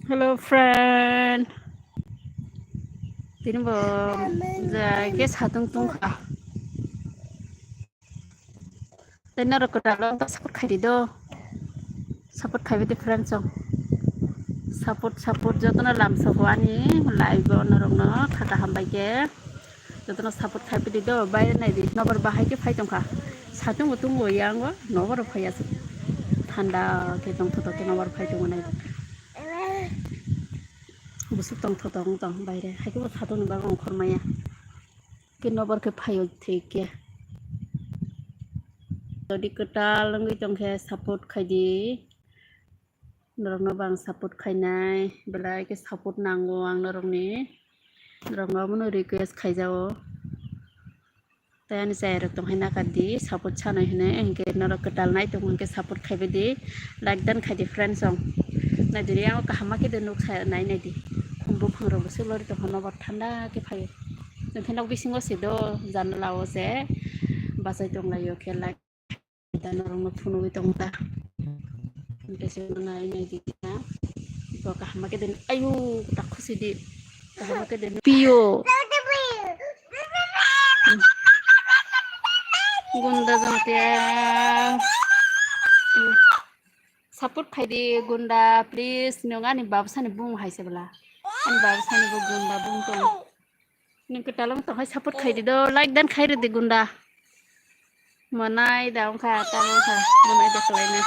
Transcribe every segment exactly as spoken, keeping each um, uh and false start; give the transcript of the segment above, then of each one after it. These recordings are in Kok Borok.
Hello friend. Tini bo ja ke satung tungkha. Tei norok kwtal o support khaidi do. Support khaibai di friends rok. Support, support jotono lamsogo ani live o norokno kha kaham bai khe. Jotono support khaibai di do. Baire nai di, nobar bahai khe phai tongkha. Satung bo tungo yango, nobar phai aswk. Thanda khe tongthotok khe nobar phai tongo nai di. Bwswk tongthotok wng tong baire. Hai khe bo satung ni bagwi ongkhor maya. Khe nobar khe phaio thik khe. Jodi kwtal wngwi tongkhe support khaidi. Norokno bo ang support khainai, belai khe support nango ang norokni. Norokno omono request khaijago. Tei ani chayarok tong hai nakardi, support sanai hinwi, hinkhe norok kwtal nai tongo hinkhe support khaibai di, like dan khaidi friends rok. Naidi, yang kaham ma khe de nuk sa nai naidi. Khum buphang rok bwswk lori tongkha nobar thanda khe phaio. Hinkhe nok bisingo se do janala o se bachai tonglaio khe like dan norokno phunugwi tongkha. Hinkhe se nai naidi na. Bo kaham ma khe de ayu tak khusi di. Kaham ma khe de pio. Gunda Jamatia. Support khaidi Gunda, please. Nwng ani babasani bung hai se bwla. Ani babasani bo Gunda bung tong. Nwng kwtal wng tong hai support khaidi do. Like dan khai rwdi Gunda. Manai da wngkha, tamo wngkha, manai da kwlaina.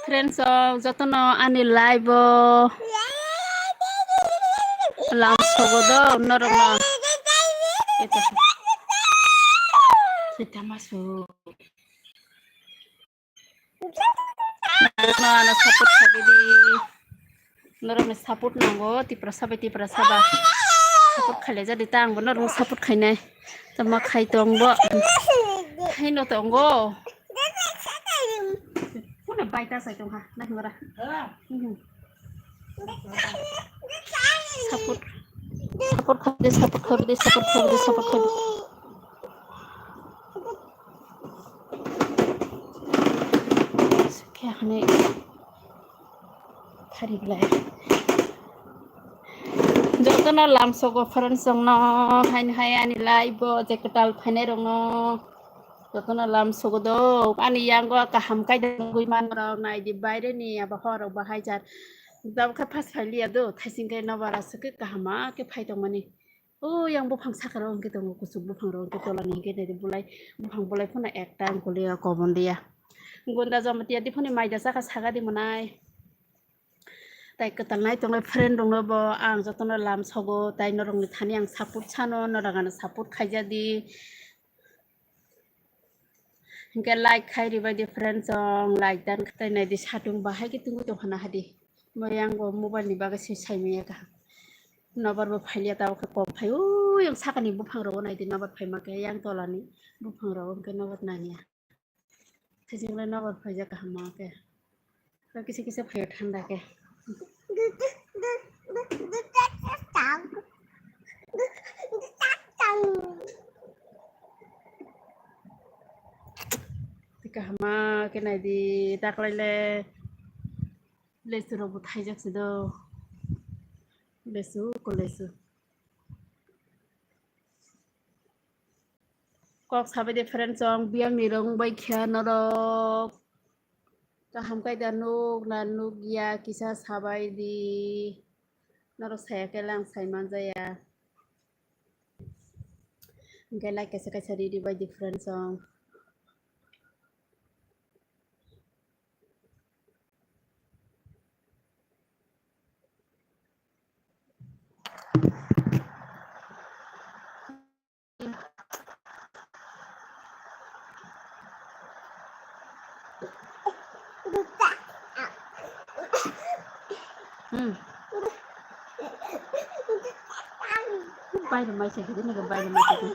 Friends rok, jotono ani live o lam sogo do, norokno. Ito. Kita masuk. Norokno ano support khaidi. Norokni support nango, Tiprasa bai Tiprasa ba. Support khailai jadi ta, angbo norokno support khainai. Tamo khai tongbo. Khaino tongo. Phone bai ta sai tongkha, nahi mora. Mhm. Support. Support khaidi, support khaidi, support khaidi, support khaidi. Khe hwnwi phari belai. Jotono lamsogo friends rokno, haino hai ani live o je kwtal phainai rokno, jotono lamsogo do. Ani yango kaham kaida nugwi manrok naidi, baireni abo horok bahai jar. Jabo khe phas phailiya do, thaising khe nobar aswk khe kaham ma khe phai tongmani. O yang buphang sakao hwnkhe tongo, kuchuk buphang rok hwnkhe tolani hwnkhe naidi bulai, buphang bulai phano ekta wngkoliya, kobon liya. Gunda Jamatia diphani maida chakha saga di mwnai. Tai kwtal nai tongnai friend rokno bo ang jotono lam sogo, tai norokni thani ang support sano, norok ano support khaijadi. Hinkhe like khai ribai di friends rok, like dan khatai naidi satung bahai khe tungwi tongkha na hadi. Moyang bo mobile ni bagwi se saimanya kaham. Nobar bo phailiya tabuk khe kok phai. Ui, yang sakani buphang rogo naidi nobar phaima khe, yang tolani buphang rogo hwnkhe nobar naniya. Thaisinglai nobar phaijak kaham ma khe. Tei kisa kisa phaio thanda khe. Tei kaham ma khe naidi taklaile. Lesu rok bo thaijak se do. Lesu, ko lesu. Kok sabai de friends rok, biyang ni rong bai kha norok. Kaham kai da nuk na nuk ya kisa sabai di. Norok saya khe lang sai manjaya. Hingke like kaisa kaisa ridi bai di friends rok. Pai rw mai se khe, nini khe bai rw mai se khe.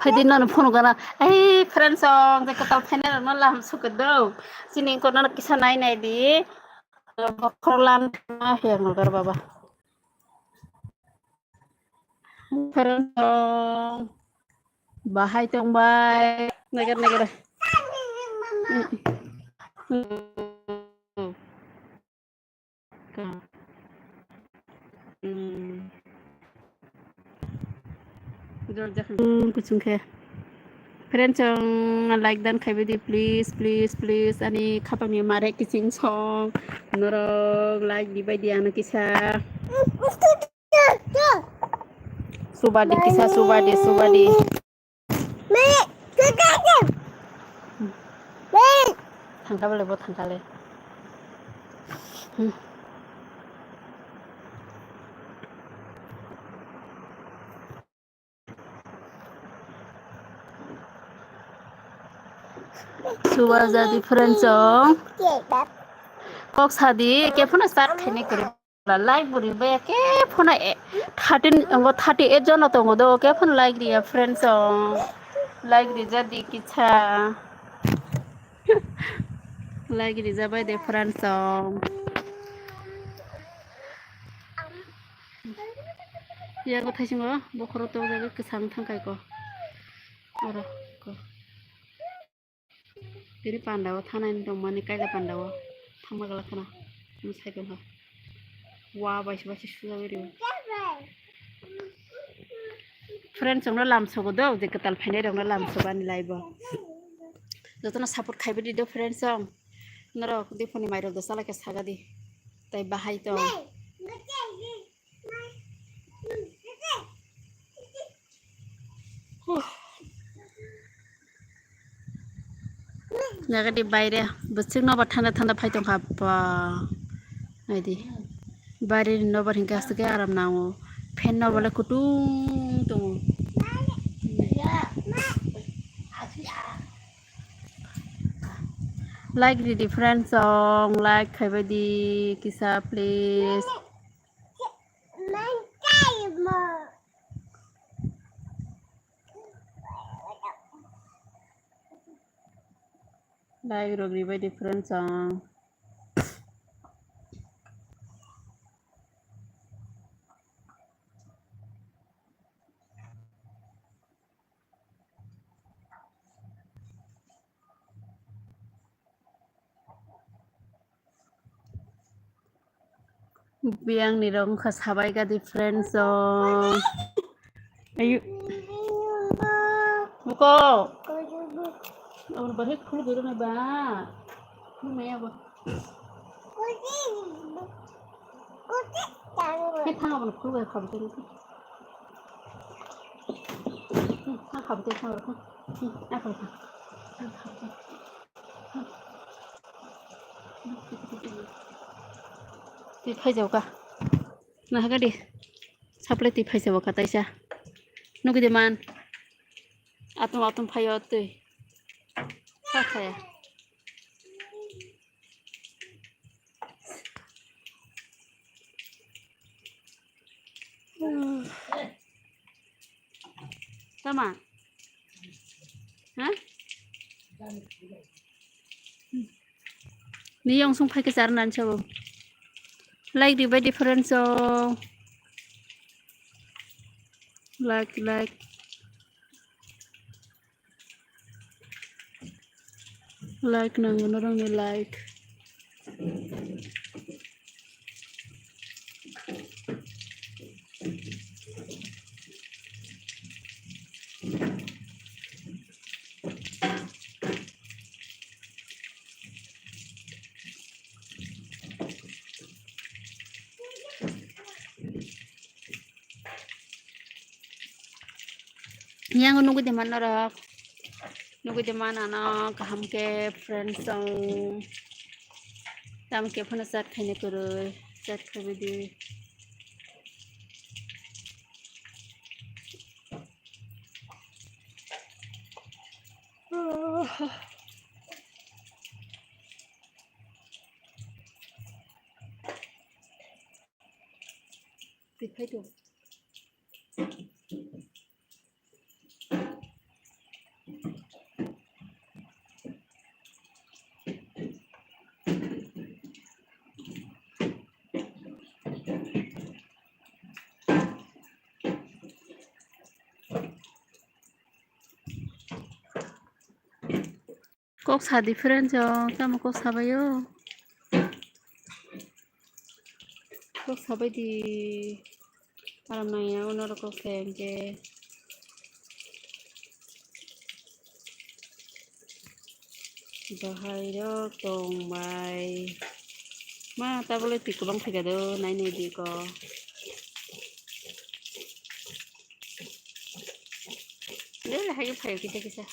Phaidi nono phone gana. Ei, friend song, je kwtal phaina rokno laham sukhe do. Chini kono kisa nai nai di. Bokhorok lan he ngolgar baba. Friend song. Bahai tong bai. Neger neger. Hmm. Kuchung khe. Friend song like dan khaibai di, please, please, please. Ani khapang ni mare kiching song. Norok like di bai di ano kisa. Subadi kisa, subadi, subadi. Thangkha bele bo thangkha le. Hmm. Suba jadi friend song. Kok sadi, ke phone start khaini kwrwi. Like bo ribaya ke phone e, thirteen, o thirty eight jono tongo do, ke phone like riya friend song. Like rija di kicha. Like rija bai de friend song. Yago thaisingo bokhoro to jaga kwchang thangkai ko. Oro ko. Tini panda o thanai ni tongmani kaila panda o thangma gala khana. Mo sai tongkha. Wa baisi baisi sujawi rio. Friend chongno lamsogo do, je kwtal phainai rokno lamsogo ani live o. Jotono support khaibai di do friend chong. Norok diphoni mairok do chalai khe saga di. Tai bahai tong. Huh. Jaga di baire bwswk nobar thanda thanda phai tongkha ba. Naidi. Baire ni nobar hinkhe aswk khe aram nango. Fan nobar le kutung tongo. Like ridi friend song, like khaibai di kisa please. Like rok ribai di friend song. Biyang ni rok wngkha sabai gadi friend song. Ayu. Buko. Aboni bari khulu guru na ba. Khulu maya ba. He thang aboni khulu guru kham turu. Hmm, thang kham turu thang rok. Hmm, a kham turu. Twi phaijao ka. Nahagadi. Supply twi phaijao ka taisa. Nugui de man. Atum atum phaio twi. Kha khaya. Tama. Ha? Ni yong sung phai ke char nan chabo. Like di bai different so. Like, like. Like nango norokni like. Yang nugui de man norok. Nugui de man ano kaham khe friends song. Tam khe phano chat khaina kwrwi, chat khaibidi. Twi phai do. Kok sa di friends o, tamo kok sabaio. Kok sabai di. Aram nangya uno rok kok se hwnkhe. Bahai rok tong bai. Ma tabole twi kwbang thwikha do, nai nai di ko. Dele hayo phayo kisa kisa.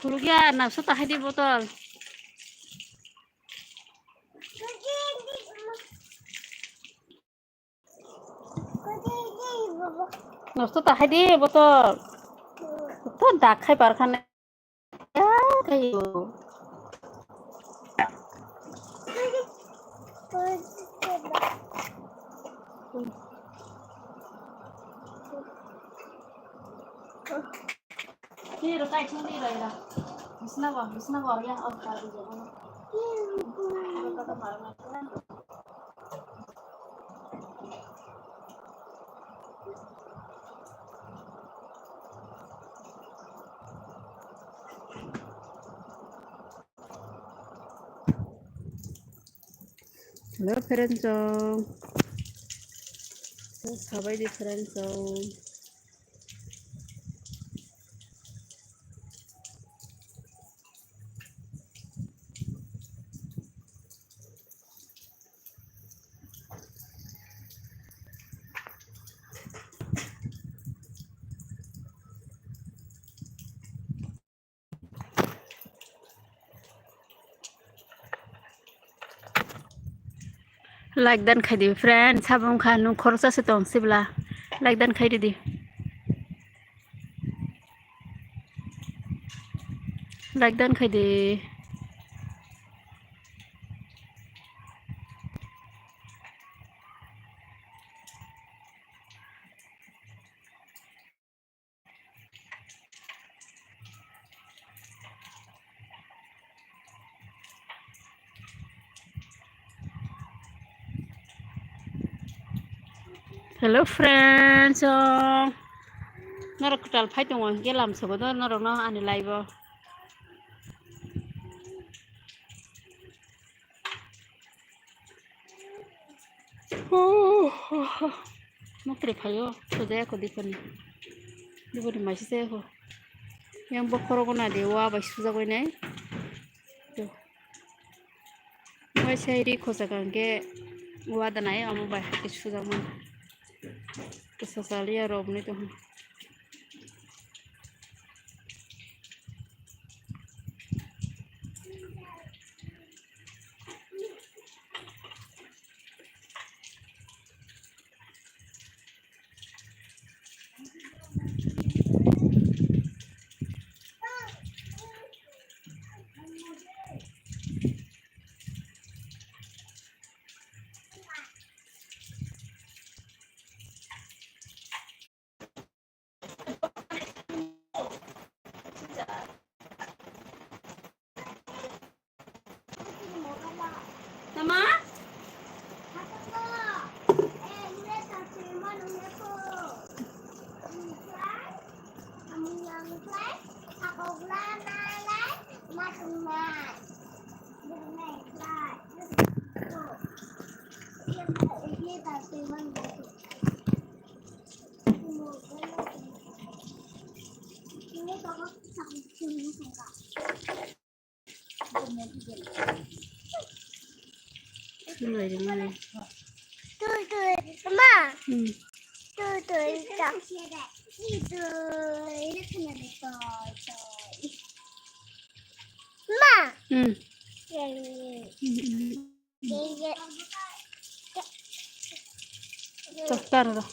Khulukya, naksa tahai di botol. Nosto tahai di botol. To dak khai par khane. Ya, kayo. Ni ro kai thung ni ro ira. Bisna go, bisna go ya, oh, ka di go. Hello, friends. Sabai di, friends. Like dan khai di, friend, sabung kha nung khoroksa se tong sibla. Like dan khai di di. Like dan khai di. Hello friends, oh, norok kwtal phai tongo hwnkhe lamsogo do norokno ani live o. Mokre phaio, sojaya ko dikoni. Diboni maisi se ho. Yang bokhorogo na de wa bai sujagoi nai. To. Mai sai ri khosa kangke wa da nai amo bai hake sujagmani. Kisa saliya rok ni to. Nai ringmani. Tui, tui, ma. Hmm. Tui, tui, ta. Tui, tui. Ma. Hmm. Yang ini. Hmm, hmm. Yang ini. Tuh, taruh dah.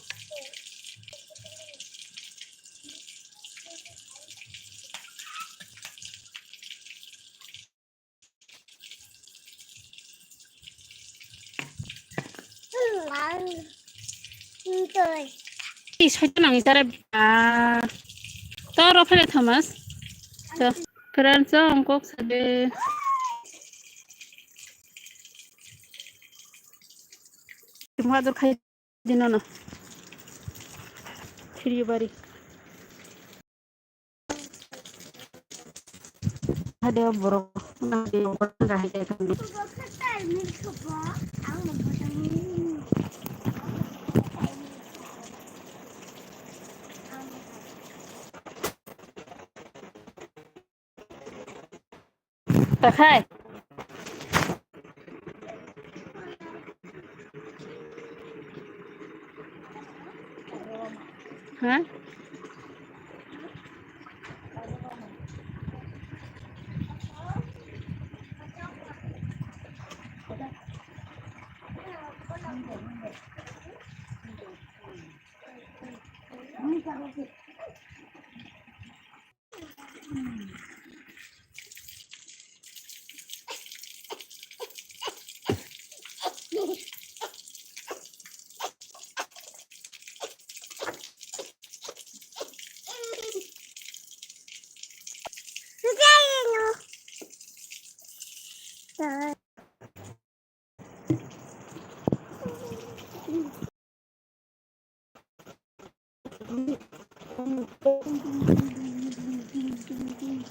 Ih, soitan ang itare ba. To ro phele Thomas. To, kran so ang kok sade. Tuma dur khai. Dinono. Thiri bari. Hade borok na de borok na hai kai thangdi. Takhai. Ha?